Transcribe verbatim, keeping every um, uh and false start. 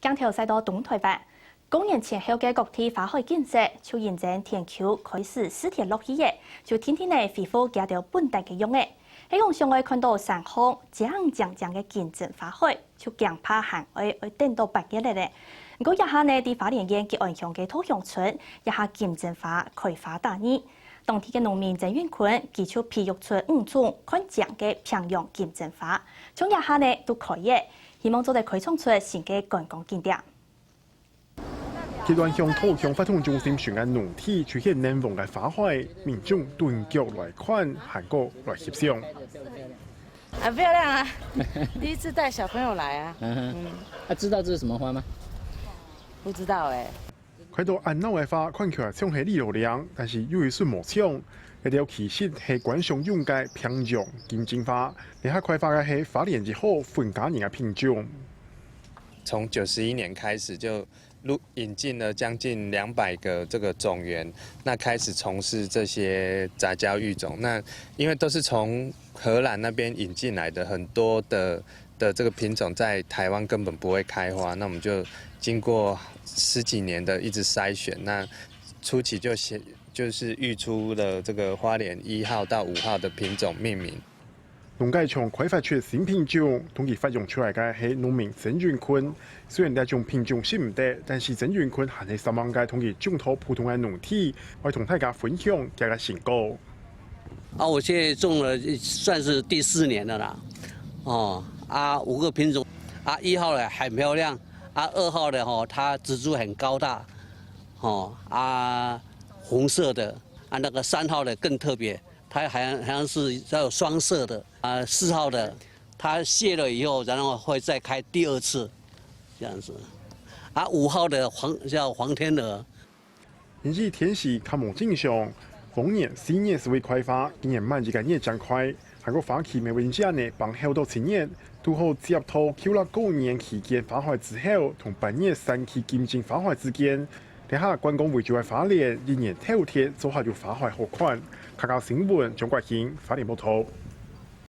鏡頭徙到東臺灣，過年前後个各地花海景色，就因應田坵開始蒔田落去咧，就定定仔恢復佢兜本旦个樣仔。係講想愛看到山項靚靚靚个金針花海，就驚怕還愛愛等到八月咧呢。毋過這下呢，在花蓮縣吉安鄉个稻香村，這下金針花開花打蕊。當地个農民曾運坤，佢就培育出五種看靚个平洋金針花，像這下呢都開咧，希望做得開創出新个觀光景點。 吉安鄉稻香活動中心巡个農地出現嫩黃个花海，民眾蹲腳來看，還過來翕相。很漂亮啊，第一次帶小朋友來啊。嗯哼，啊，知道這是什麼花嗎？不知道哎、看到恁鬧个花，看起來像係李羅涼，但是又有一絲無像。這兜其實係觀賞用个平洋金針花，這下開花个係花蓮一號分家人个品種。從九十一年開始就入引进了将近两百个这个种源，那开始从事这些杂交育种。那因为都是从荷兰那边引进来的，很多的的这个品种在台湾根本不会开花，那我们就经过十几年的一直筛选，那初期就先就是育出了这个花莲一号到五号的品种命名。 農改場開發出新品種，同佢發揚出來个係農民曾俊坤。雖然這種品種識毋得，但是曾俊坤還係煞猛个同佢種到普通个農地，愛同大家分享佢个成果。啊，我現在種了算是第四年了啦，哦，啊，五个品種，啊，一号的很漂亮，啊，二号的吼，它植株很高大，哦，啊，红色的，啊，那个三号的更特别， 它好像好像是要有双色的啊，四号的，它谢了以后，然后会再开第二次，这样子。啊，五号的黄叫黄天鹅，因為天時較無正常，往年四月就會開花，今年慢一個月正開，還過花期乜會因為恁樣放後到七月，拄好接到舊曆過年期間花海之後，同八月山區金針花海之間。這下觀光為主个花蓮，一年透天做下有花海好看。客家新聞張國興，花蓮報導。